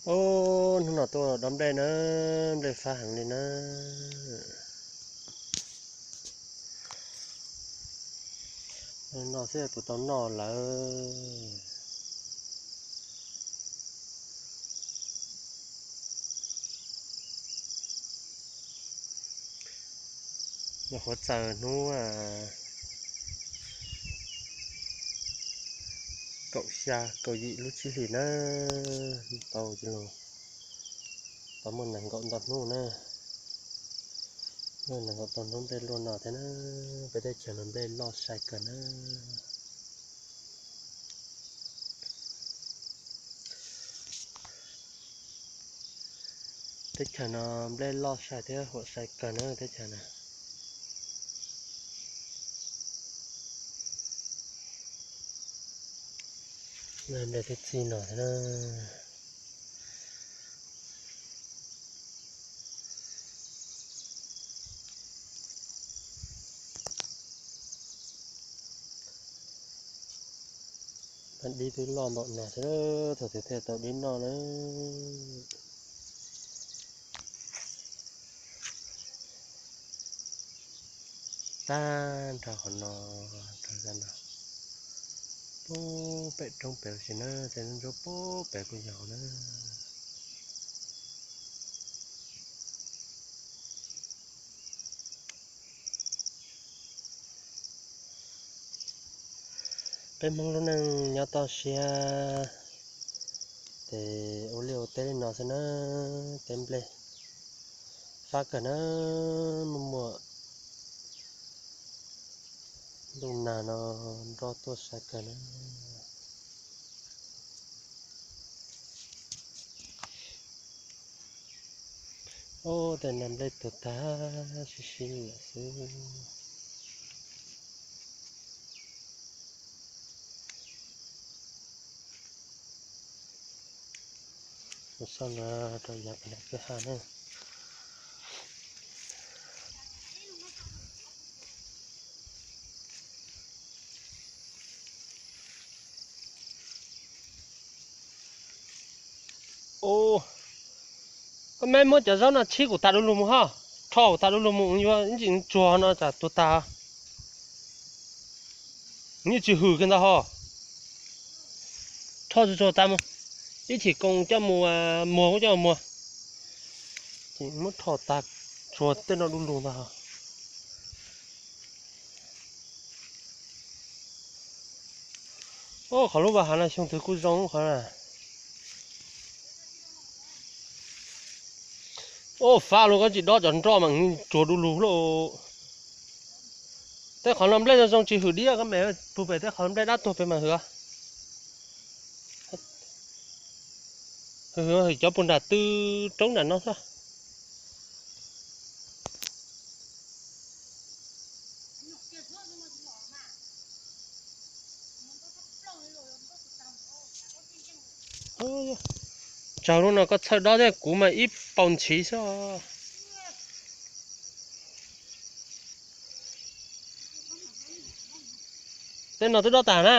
Ub, hnub no tuaj dob nplej na, nplej fab heev li na. No xwb puas tau noj lawm. Nyuam qhuav txaws hnub kaum xya kaum yim lub tsib hlis na, tau tau muaj nees nkaum ntau hnub na. Muaj nees nkaum ntau hnub nplej luaj no thiab na. Peb teb chaws no nplej loj sai kawg na. Teb chaws no nplej loj sai thiab huam sai kawg na teb chaws na. Nplej twb txij no thiab na. Dib twb loj npaum no thiab, thaum twg thiaj tau dib noj na. Tag nrho qhov no, rau no, pub pem roob pem ua si na, tej ntsuab pub pem kuj yog na. Peb Hmoob lub neej nyob toj siab ces ua liaj ua teb li no xwb na, teb nplej fab kawg na, muaj muaj ntuj nag no nroj tuaj sai kawg na. Ub, tej no nplej tuag tag sib sib lawm xwb. Mus xauj no rau yav pem no peb ha na. Ub, koj meb muab cov zaub no tshib kuv tas du lug mus ho, rho kuv tas du lug mus, yuav ib ntsis tsuag no tsam tuag tag. Yeej tsis hwm kiag ntag ho. Rho tsuag tsuag tas mus, ib chim koom coj mus muag kuj coj mus muag. Ces muab rho tas tsuag tej no du lug ntag ho. Ub, qhov lub vaj hav no xyoo twg kuj zoo qhov na. Ub, fab lug koj tsis dob cov nroj mas tsuag du lug lauj. Tej qhov no nplej zoo zoo tsis hwm dib, koj mem pug pem tej qhov nplej dab tuag pem mas hwm. Hwm, hwm cov puag nram tw roob nram no xwb. Tsaug lub no koj txhawj dob thiab, kuv mas ib paus nthiv xwb. Tej no twb dob tag na.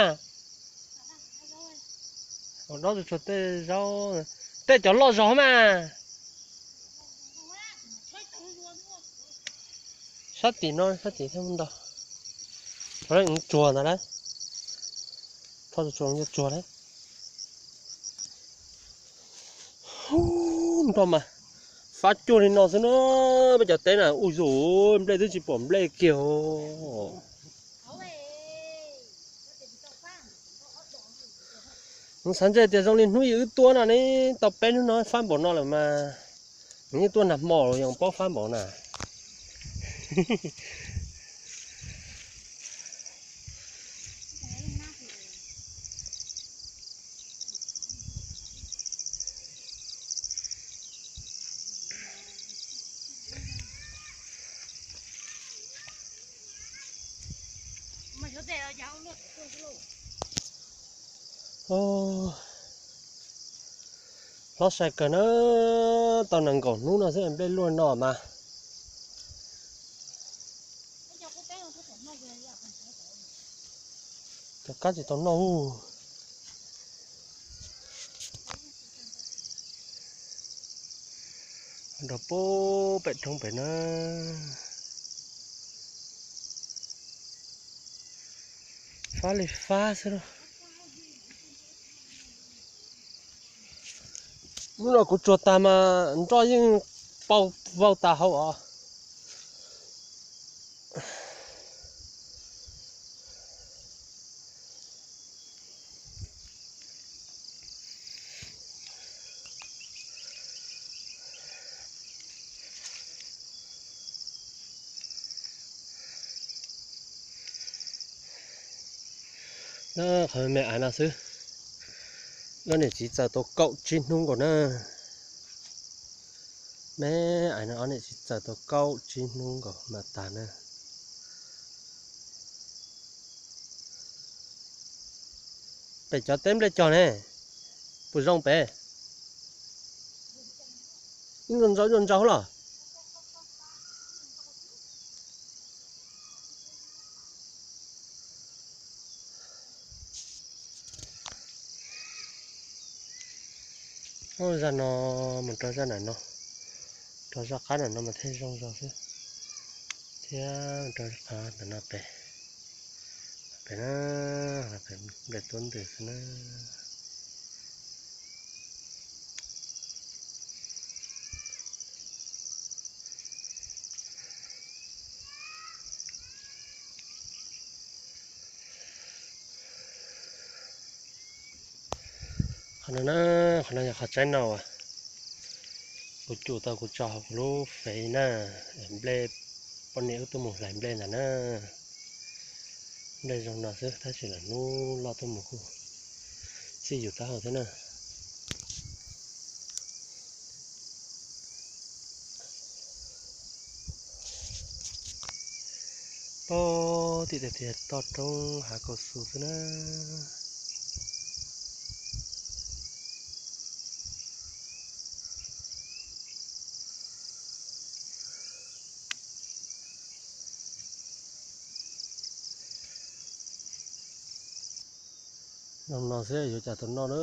Dob tsuag tej zaub, tej cov loj zog mas. Sab tim no, sab tim thiab ntag. Tsuag ntag lauj. Tsuag lauj. Nroj mas fab cuag li no xwb na. Peb cov teb na, ua yus nplej twb tsis pom nplej kiag. Xav ntse tias zoo li hnub yim wb tuaj no ne, tau peb hnub no fab npaum no lawm mas. Nws yeej tuaj nag hmo los yeej paub fab npaum na. Hlob sai kawg na, tau nees nkaum hnub no xwb nplej luaj no mas. Cov kab tsis tau noj. Rau pub pem roob pem na. Fab li fab xwb lauj. Hnub no kuv tsuag tag mas nroj yeej pau vau tas hauv os. Qhov me me aiv no xwb, ob niam txiv txaws tau kaum tsib hnub nkaus na. Me aiv no ob niam txiv txaws tau kaum tsib hnub nkaus mam tas na. Pem cov teb nplej cog ne, puas zoo pem? Ib ntsaus ntsaus ntsaus los. Zaj no mus rau zaj nram no, rau zaj qab nram no mas thiaj zoo zog xwb, thiab rau qhov ntawm no pem, pem na, pem nplej tuab ntws xwb na. Qhov no na, qhov no yog qhov tsaib no uas kuv cum tau kuv tso hauv kuv lub fev na, nplej, poj niam wb tuaj mus hlais nplej ntag na. Nplej zoo no xwb tab sis lawm hnub loj tuaj mus kuj txij yus taub hau thiab na. Pog tim tiag tiag toj roob hav kaus xus xwb na. Zoo no xwb yuav cas tau noj na.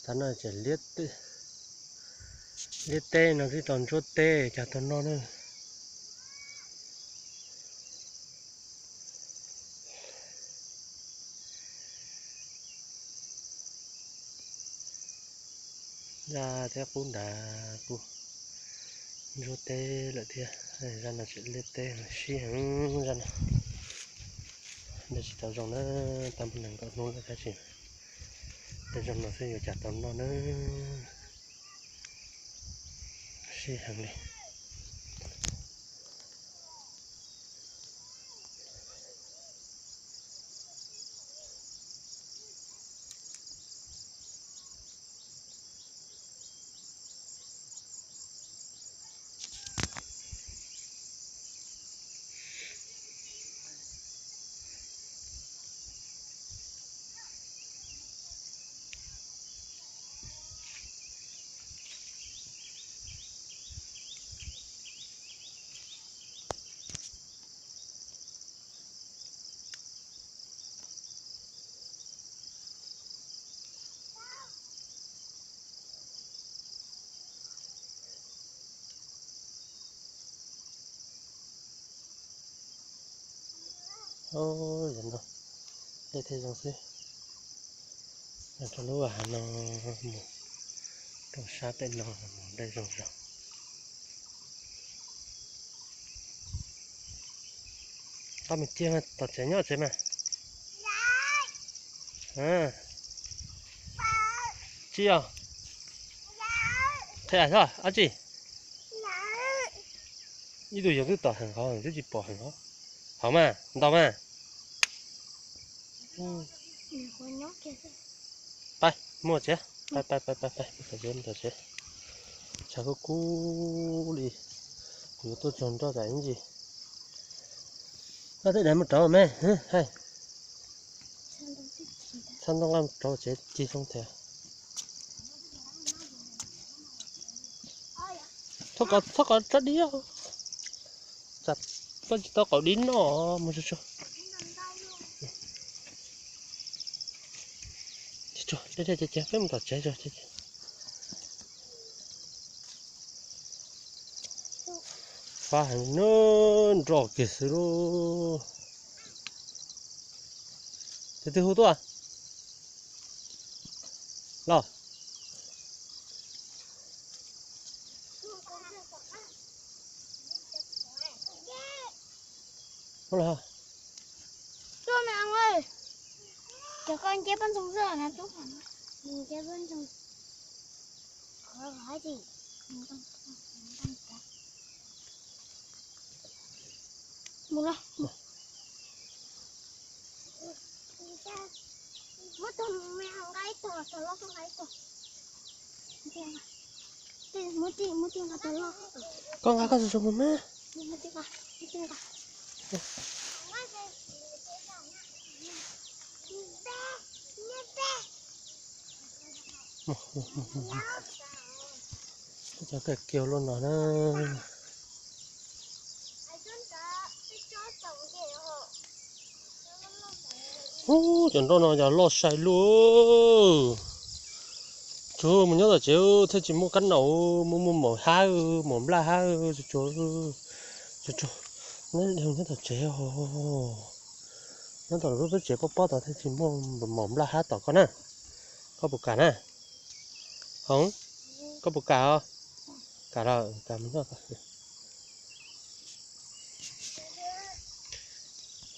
Thaum no tseem liab teb no twb tau ntsuab teb cas tau noj na. Zaj thiab qub nrad kuj ntsuab teb lawm thiab, zaj no tseem liab teb sib heev zaj no. Nplej tsis tau zoo na, tau muaj nees nkaum hnub lawm tab sis nplej zoo no xwb yuav cas tau noj na. Sib heev li. Yog no, nplej thiaj zoo xwb. Rau lub hav no mus rau sab pem no mus nplej zoo zog. Qab me ciaj tom tsev nyob tsev mas. Tsis yog. Qhia xwb ab tsi. Ib tug yog twb tom heev qhov twb tsis pom heev qhov. Hauv mas ntaus mas. Pais muaj tsev, pais pais pais pais pais tom tsev, tom tsev. Tshav kub kub li, kuv yuav tuaj tsaug nroj tas ib ntsis. Koj tej daim mus rauv me hais. Txhaj ntoo nqa mus rauv tsev cig zoo tiag. Txhob kov, txhob kov tsab dib. Koj tsis tau qaum dib noj mus tsuag tsuag. Tsuag tsuag, peb mus tom tsev tsuag tsuag. Heev na, nroj kiag xwb lauj. Tus twg hu tuaj? Los. Mus los. Tuaj me ong ơi. Cov con nceb poj ntxoog xwb na, tuaj. Nceb poj ntxoog. Mus los. Muab tus me ong nqa ib tug, tus loj koj nqa ib tug. Muab tij, muab tij nqa tus loj. Koj nqa koj tsuas tsuas mus mas. Muab tij nqa, muab tij nqa. Cov kawm kiaus luaj no na. Ub, cov nroj no yog loj sai luaj. Tsuag mus nyob tom tsev thiaj tsis muaj kab naus, mus mus maum hab, maum nplaj hab, tsuag tsuag. Nyob tom tsev os. Nyob tom lub peb tsev pob pob tod thiaj tsis muaj maum nplaj hab tom koj na. Koj puas kam na? Hoov, koj puas kam os? Kam lawm, kam mus nyob.